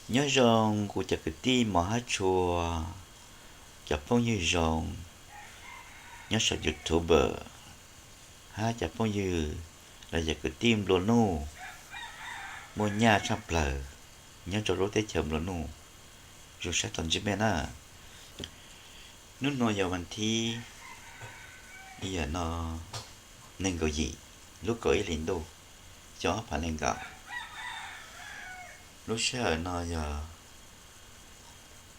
Nyob zoo kuv cov kwv tij mos hab tshua, cov phooj ywg zoo nyob saum YouTube hab cov phooj ywg los yog kwv tij nplua nuj muaj nyaj tshaj plawg nyob rau lub teb chaws nplua nuj, zoo sab tau ntsib mej na. Hnub nuav yog vas thib, yog no neeg nkaum yim lub kaum ib hlis ntuj xyoo ob phav nees nkaum. Lub sij hawm no yog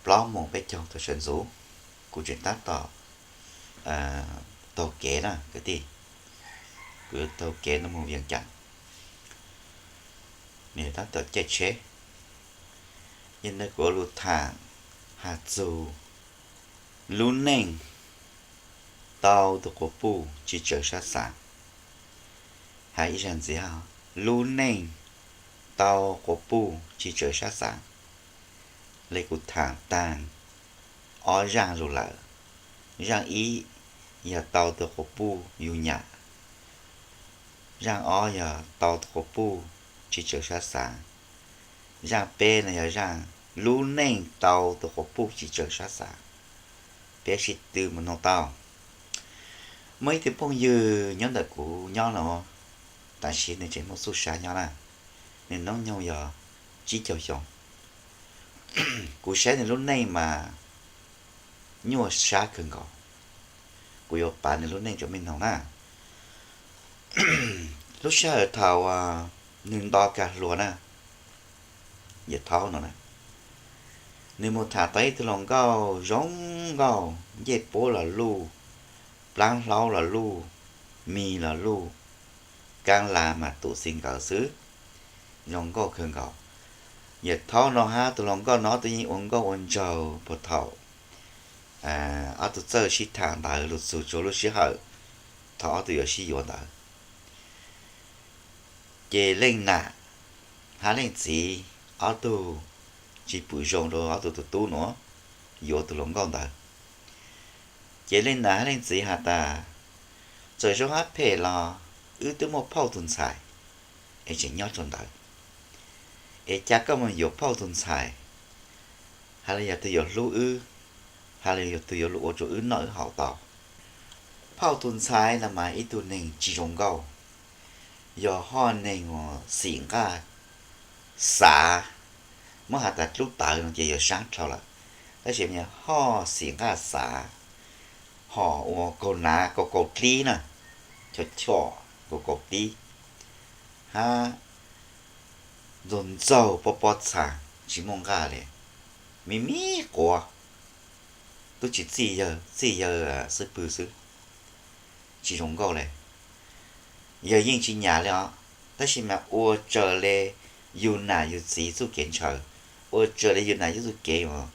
plaub moos peb caug thaum sawv ntxuv. Kuv tseem tab tom taug kev na kwv tij, kuv taug kev no moog Vias Cas, nws tab tom caij tsheb. Yog ntawd kuv ua lug tham has txug lub neej tau tug quas puj tsi tsawg sab xav. Has ib zag ntxiv, lub neej tau quas puj tsi tsawg sab xav. Le kuv tham taag ob zaaj lug lawm. Zaaj ib yog tau tug quas puj yug nyam. Zaaj ob yog tau tug quas puj tsi tsawg sab xav. Zaaj peb no yog zaaj lub neej tau tug quas puj tsi tsawg sab xav. Peb sib tw mus noog tau. Muaj ib tug phooj ywg nyob ntawm kuv nyob no, tam sim nws tseem muaj txuj sa nyob na, nws noob nyoog yog tsib caug xyoo. Kuv saib nws lub neej mas nyuaj sab kawg nkaus. Kuv yuav pav nws lub neej rau mej noog na. Lub sij hawm thaum nws nto kag hluas na, yawm thaub no na, nws mus tham tau ib tug hluas nkauj zoo nkauj, ncej puab los luj, plaab hlaub los luj, mis los luj, kaab las mas tus txij nkawm xwb, zoo nkauj kawg nkaus. Yawm thaub no hab tus hluas nkauj no ob tug yeej ua nkauj ua nraug puag thaum ob tug txawj sib tham ntawd lug txug rua lub sij hawm thaum ob tug yuav sib yuav ntawd. Ces leej nam hab leej txiv ob tug tsi pum zoo rua ob tug tug tub nuav yuav tus hluas nkauj ntawd. Ces leej nam hab leej txiv has tas, txawm zoo hab phem los wb twb muaj phauj tug ntxhais es tseem nyob rua ntawd, es ca koj mus yuav phauj tug ntxhais, has le yog tug yuav hlub wb, has le yog tug yuav lug ua rua wb noj wb haus tau. Phauj tug ntxhais no mas ib tug neeg tsi zoo nkauj, yog hoj neeg uas xim nqaj xav, muab has tas dlub tawv no ces yog sab dhau lawm, tab sis hoj xim nqaj xav, hom uas kaug nav kaug kaug dlib na, chom chom kaug kaug dlib, hab ntxaug ntxaug pob pob txha tsi muaj nqaj le, me me quav, tub tsi txij yawg, txij yawg xwb pwg xwb, tsi zoo nkauj le. Yawg yeej tsi nyam le os, tab sis mas ua raws le yug nam yug txiv txuj kev ntshaw, ua raws le yug nam yug txuj kev uas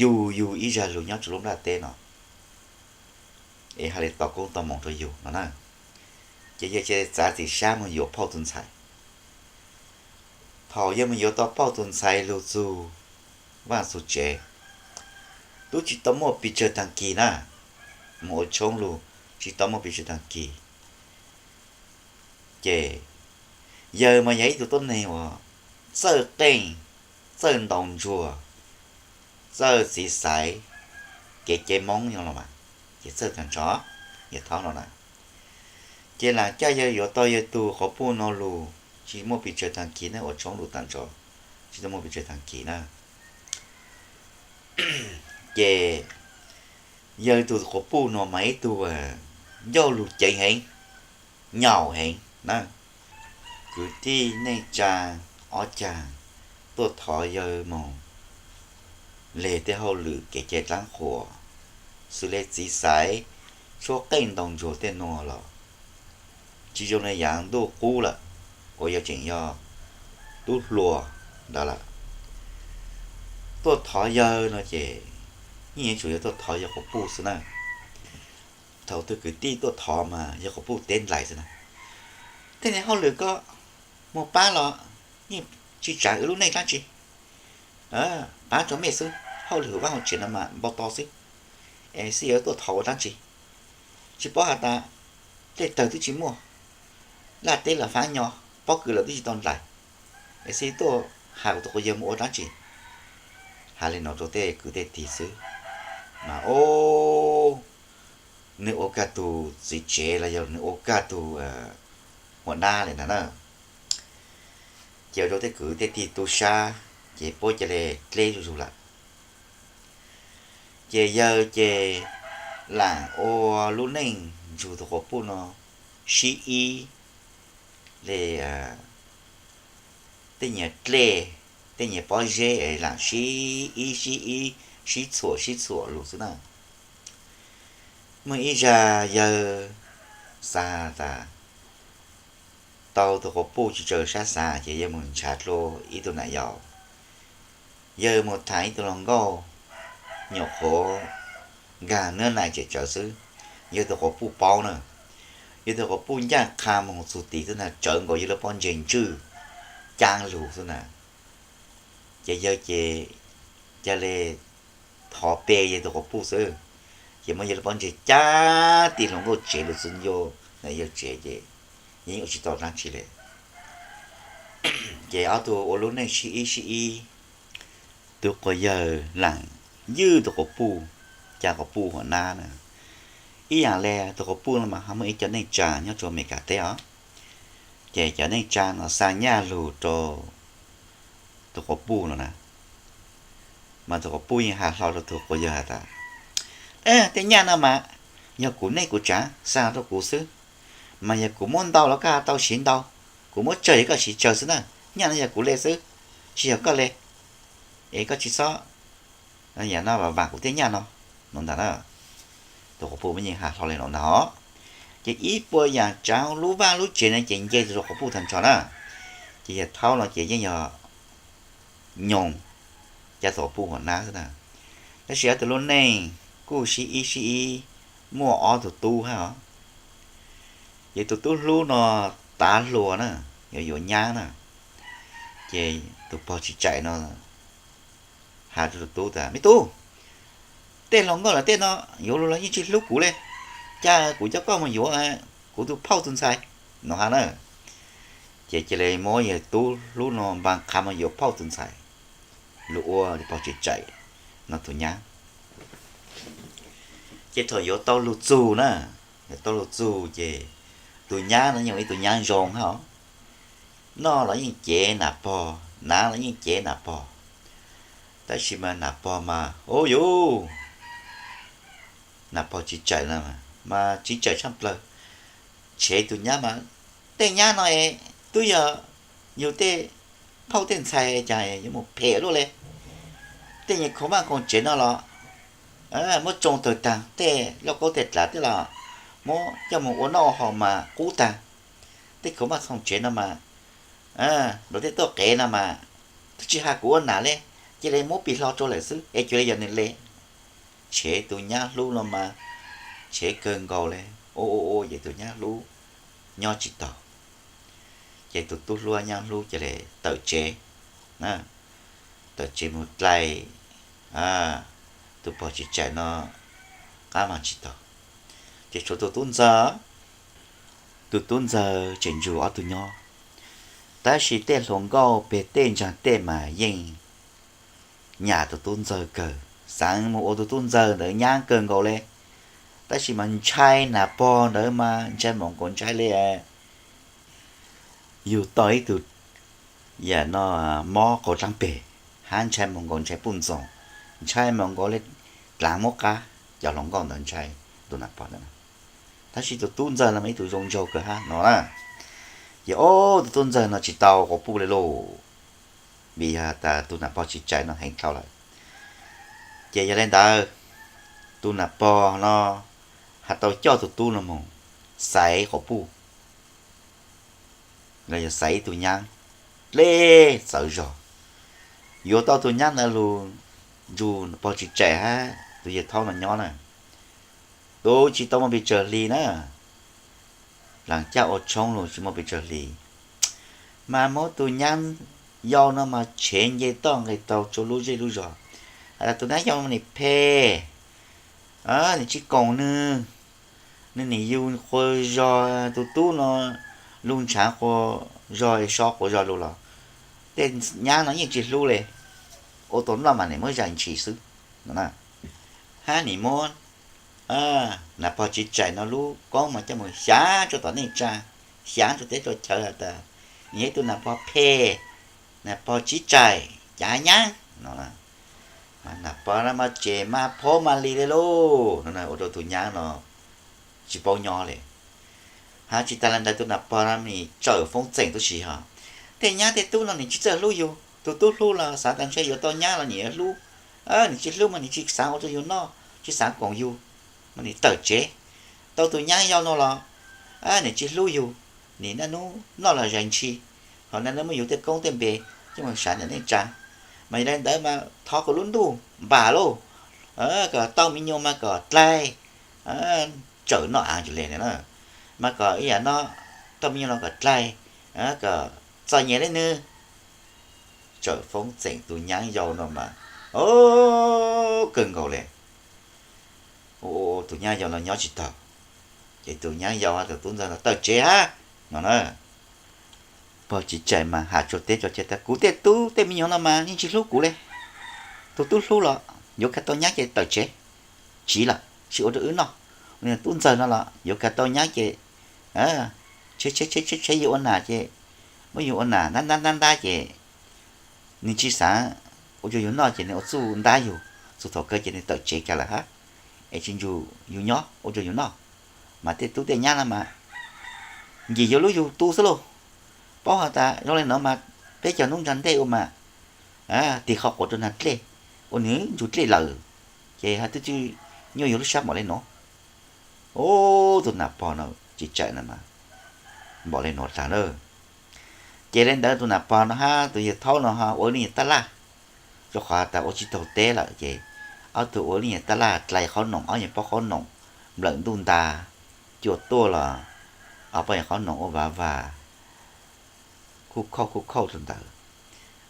yug yug ib zag lug nyob rua lub nplaj teb no, es has le tau koob tau moov rua yug no na. Ces yawg ca le txav txim sab moog yuav phauj tug ntxhais. Thaum yawg moog yuav tau phauj tug ntxhais lug txug vaaj txug tsev, tub tsi tau muaj pes tsawg taag kis na, moog ua tshoob lug tsi tau muaj pes tsawg taag kis. Ces yawg mas yog ib tug tuab neeg uas txawj qeej, txawj ntaus ntsuag, txawj txiv xaiv kev cai Moob no los mas, ces txawj taag nrho, yawg thaub no na. Ces lam coj yawg yuav tau yawg tug quas puj no lug tsi muaj pes tsawg taag kis na, ua tshoob lug taag nrho tsi tau muaj pes tsawg taag kis na. Ces yawg tug quas puj no mas ib tug ncauj lug ceev heev, nyaum heev na. Kwv tij neej tsaa ob cag tuaj thov yawg moog le tej hauj lwm kev cai dlaab qhuas, xws le txiv xaiv, tshuab qeej ntaus ntsuag tej nuav los tsi zoo le yaav ntuj qub lawm, uas yawg tseem yog tub hluas ntawd lawm. Tuaj thov yawg no ces yeej yuav tsum yog tuaj thov yawg quas puj xwb na. Thaum tug kwv tij tuaj thov mas yawg quas puj teb nplaim xwb na, tej niag hauj lwm koj moog paab los yeej tsi tsaav wb lub neej dlaab tsi. Paab rua mej xwb, hauj lwm hauv vaaj hauv tsev no mas npau taws xwb, es xij yawg tuaj thov ua dlaab tsi? Tsi paub has tas tej tawg twb tsi muaj, laj teb los faab nyo, pob kws los twb tsi tau nplaim, es xij tuaj hais kuv tus quas yawg mus ua dab tsi? Hais li no rau tej kwv tej tij xwb, mas ub, nws ua kaj tus txiv tsev los yog nws ua kaj tus huam nab li ntag na. Ces ua rau tej kwv tej tij tu sab, ces puab ca le dleb zuj zus lawm. Ces yawg ces lam ua lub neej nrug tus quas puj no sib ib li tej nyuag dlej, tej nyuag pob zeb es lam sib ib sib ib, sib txhuam sib txhuam lug xwb na. Muaj ib zag yawg xav tas tau tus quas puj tsis tsaws sab xav ces yawg mus ntshav dlua ib tug nam yau, yawg mus tham ib tug hluas nkauj nyuam qhuav nkag nab nais tsem tsawv xwb. Yawg tus quas puj paub na, yawg tus quas puj ncaj qha moog txug tid xwb na, tsawv nkaus yawg lub pob ntseg ntswj caab lug xwb na. Ces yawg ces ca le thov pe yawg tus quas puj xwb, ces muab yawg lub pob ntseg cab tim hluas nkauj tsev lug txug ncua nam yawg tsev ces yeej ua tsis tau dlaab tsi le. Ces ob tug ua lub neej sib ib sib ib, tus quas yawg lam ywj tus quas puj, ca quas puj huam nab na. Ib yaam le tus quas puj no mas ho muaj ib cov neej tsa nyob rua Amelikas teb os, ces cov neej tsa no xa nyaj lug rau tus quas puj no na. Mas tus quas puj yeej has hlo rau tus quas yawg has tas, tej nyaj no mas yog kuv neej kuv tsaav xa rau kuv xwb, mas yog kuv muab ntau los koj tau siv ntau, kuv muab tsawg los koj siv tsawg xwb na. Nyaj no yog kuv le xwb, tsis yog koj le, es koj tsis txhob yam no vaam kuv tej nyaj no, no ntag na. Tus quas puj yeej has hlo li no ntag os. Ces ib puas yaam tsaav lub vaaj lub tsev no ces nce tus quas puj tag nrho na. Ces yawg thaub no ces yeej yog nyoog ca tus quas puj huam nab xwb na. Tab sis ob tug lub neej kuj sib ib sib ib, muaj ob tug tub hab os. Ces tus tub hlub no tav hluas na, yuav yuav nyab na. Ces tus pog tsis tsaim no has rau tus tub tas, me tub, tej hluas nkauj lawm tej no yuav luag los yeej tsis hlub kuv le, cas kuv coj koj mus yuav kuv tus phauj tus ntxhais, no hab na. Ces cia li muab yawg tub hlub no npaa qha mus yuav phauj tus ntxhais, lug ua tus pog tsis tsaim no tus nyab. Ces thaum yuav tau lug txug na, yuav tau lug txug ces tus nyab no yeej ua ib tug nyab zoo hab os. Noj los yeej cev nam pog, hnav los yeej cev nam pog. Tab sis mas nam pog mas, u yuv, nam pog tsis tsaim no mas tsis tsaim tshaj plawg. Tshev tus nyab mas, tej nyab no es twb yog yug tej phauj tej ntxhais cas yuav mus phem luaj le. Tej nyuag khoom vaj khoom tsev no los muab tsoo tawg taag, tej lauj kaub tej dlav tej los muab coj mus ua noj ua haus mas qub taag. Tej khoom vaj khoom tsev no mas, los tej toj qev no mas twb tsis has kuv ua nam le, cia li muab pim hlo rua lawm xwb es cuag li yog nwg le. Tshev tus nyab hlub no mas tshev kawg nkaus le. Ua ua ua ces tus nyab hlub nyob tsis taus. Ces tus tub hlub nyab hlub cia li tawm tsev, tawm tsev mus dlai tus pog tsis tsaim no qab mas tsis taus. Ces tshuav tus tub ntxawg, tus tub ntxawg tseem nrug ob tug nyob. Tab sis tej hluas nkauj peg tej ntsaag tej mas yeej nyam tus tub ntxawg kawg, xaav mus ua tus tub ntxawg ntawd nyab kawg nkaus le. Tab sis mas ntshai nam pog ntawd mas ntshai moog nkaus ntshai le. Yug tau ib tug yam no mob qau dlaab peg, hab ntshai moog nkaus ntshai puj ntxoog, ntshai moog nkaus le dlaav muab qab. Cov hluas nkauj ntawd ntshai tus nam pog ntawd, tab sis tus tub ntxawg no mas ib tug zoo nraug kawg hab no na. Ces ob tug tub ntxawg no tsis tau quas puj le lauj, vim has tas tus nam pog tsis tsaim no heev dhau lawm. Ces yog le ntawd, tus nam pog no has tau coj tus tub no moog xaiv quas puj los yog xaiv ib tug nyab dlej txawv zog. Yuav tau tus nyab ntawd lug nrug pog tsis tsaim hab tus yawg thaub no nyob na, tus tsis tau muaj pes tsawg hli na, laag caj ua tshoob lug tsis muaj pes tsawg hli. Mas muab tus nyab yau no mas tshev nce toj nqis taug tsua lub zej lub zog, has tas tus nyab yau no nim phem, nim tsis koom nwg, nwg nim yug quas zog, tus tub no lug ntshaav quas zog so quas zog lug los, tej nyab no yeej tsis hlub li, ua tau noj mas nim muab zais ntshis xwb no na. Hab nim muab Nas Pog Tsiv Tsaim no lub koob mas coj mus xyav rua tom neej tsa, xyav rua teb rua chaw has tas, nws yog ib tug Nas Pog phem, Nas Pog Tsiv Tsaim cav nyab no. Mas Nas Pog no mas ces mas phaub mas lis li lauj no, ua rau tus nyab no tsis paub nyob li. Hab tsis tas le ntawd tus Nas Pog no nim tsawm foob txeem tub si hos. Tej nyab tej tub no nim tsis txawj hlub yug, tus tub hlub los xav tas ntshe yuav tau nyab los nim yuav hlub, nim tsis hlub mas nim tsis xav ua rau yug noj, tsis xav koom yug, mas nim tawm tsev. Tau tus nyab yau no los nim tsis hlub yug, nim naj nub noj los zais ntshis, ho naj nub muab yug tej koob tej npe coj mus xyav ntawm neej tsa. Mas yog le ntawd mas thov kom lub ntuj npam lauj, kom tau me nyuam mas kom dlaig, tsawm noj av ntsis le na, mas kom ib yam no tau me nyuam los kom dlaig, kom txom nyem le nws. Tsawm foob txeem tus nyab yau no mas, o, kawg nkaus le. Ua tus nyab yau no nyob tsis taus, ces tus nyab yau tus tub ntxawg no tawm tsev hab no na. Pog Tsiv Tsaim mas has tsua teb tsua chaw tas kuv tej tub tej me nyuam no mas yeej tsis hlub kuv li. Tus tub hlub los yuav khav tau nyab ces tawm tsev, tsiv lawm tsis ua rau wb noj. Tub ntxawg no los yuav khav tau nyab ces tshe tshe tshe yuav ua nas ces muab yug ua nas ntab ntab ntab ntab ces nws tsis xav ua rau yug noj ces nws ua txuj ntab yug, txug thaum kawg ces nws tawm tsev kiag lawm hab, es tsis ntsug yug nyob ua rau yug noj. Mas tej tub tej nyab no mas nkim yuav lub yug tu xwb lauj. Paub has tas zoo le nuav mas peb cov nub nrag ntej ua mas tig qhov quav rau nag dlej, ua nws ntsug dlej lawm, ces hab twb tsi nyuaj yug lub sab npaum le nuav. Ub, tus Nas Pog no Tsiv Tsaim no mas npaum le nuav tas lawm. Ces le ntawd tus Nas Pog no hab tus yawg Thaub no ho ua ib lub nyuag tab laj, rua qhov tas ua tsis taug teb lawm ces ob tug ua ib lub nyuag tab laj dlai qhob noom, ob nyuag pob qhob noom nplawm ntuj nta, cua tuaj los ob pab nyuag qhob noom ua vav vag, khuj khauj khuj khauj rau ntawd,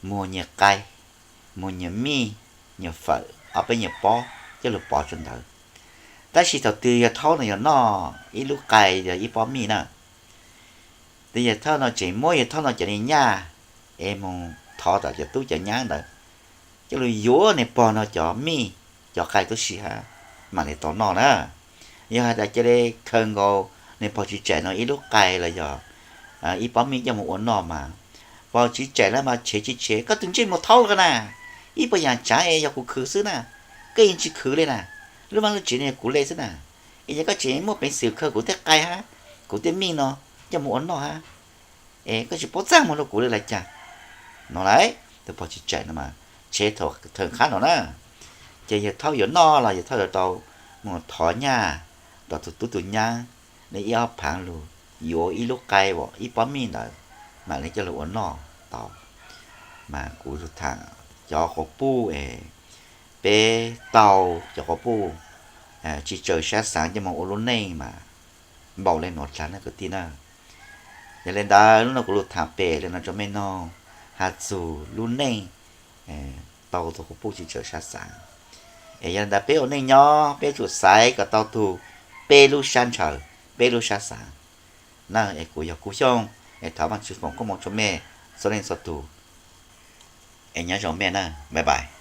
muag nyuag qai, muag nyuag mij, nyuag fawm, ob peb nyuag pob coj lug pov rau ntawd. Tab sis thaum twg yawg Thaub no yog noj ib lub qai yog ib pob mij na, tus yawg Thaub no tseem muab yawg Thaub no cov nyaj es moog thov tom cov tub cov nyab ntawd coj lug yuav nws pog no cov mij, cov qai tub si hab mam li tau noj na. Yog has tas ca le khaws nkaus nws pog Tsiv Tsaim no ib lub qai los yog ib pob mij coj moog ua noj mas, pog Tsiv Tsaim lawv mas tshev tsis tshev, koj tus ntsej muag Thaub ko na, ib puas yaam tsav es yog kuv khwv xwb na, koj yeej tsis khwv le na, lub vaaj lub tsev no yog kuv le xwb na, es yog koj tseem muaj peev xwm khaws kuv tej qai hab kuv tej mij no coj moog ua noj hab, es koj tsis paub txaj muag rua kuv le los cas no lauj. Tus pog Tsiv Tsaim no mas tshev thaum thawm qab no na, ces yawg Thaub yuav noj los yawg Thaub yuav tau moog thov nyaj tom tus tub tus nyab, nws ib ob phaav lug yuav ib lub qai uas ib pob mij ntawd mam li coj lug ua noj tau. Mas kuv lug thaam cov quas puj es peb tau cov quas puj tsis tsaws sab xaav coj moog ua lub neej mas npaum le nuav dlaag na kwv tij na. Yog le ntawd lub no kuv lug thaam pem le no rua mej noog, has txug lub neej tau tug quas puj tsis tsaws sab xaav. Es yog le ntawd peb ua neej nyob peb tsum xaiv kom tau tug peb lub sab ntshaw, peb lub sab xaav na. Es kuv yog Kub Xyooj, es thov Vaajtswv foom koob moov rua mej txhua leej txhua tug, es nyob zoo mej na, bye bye.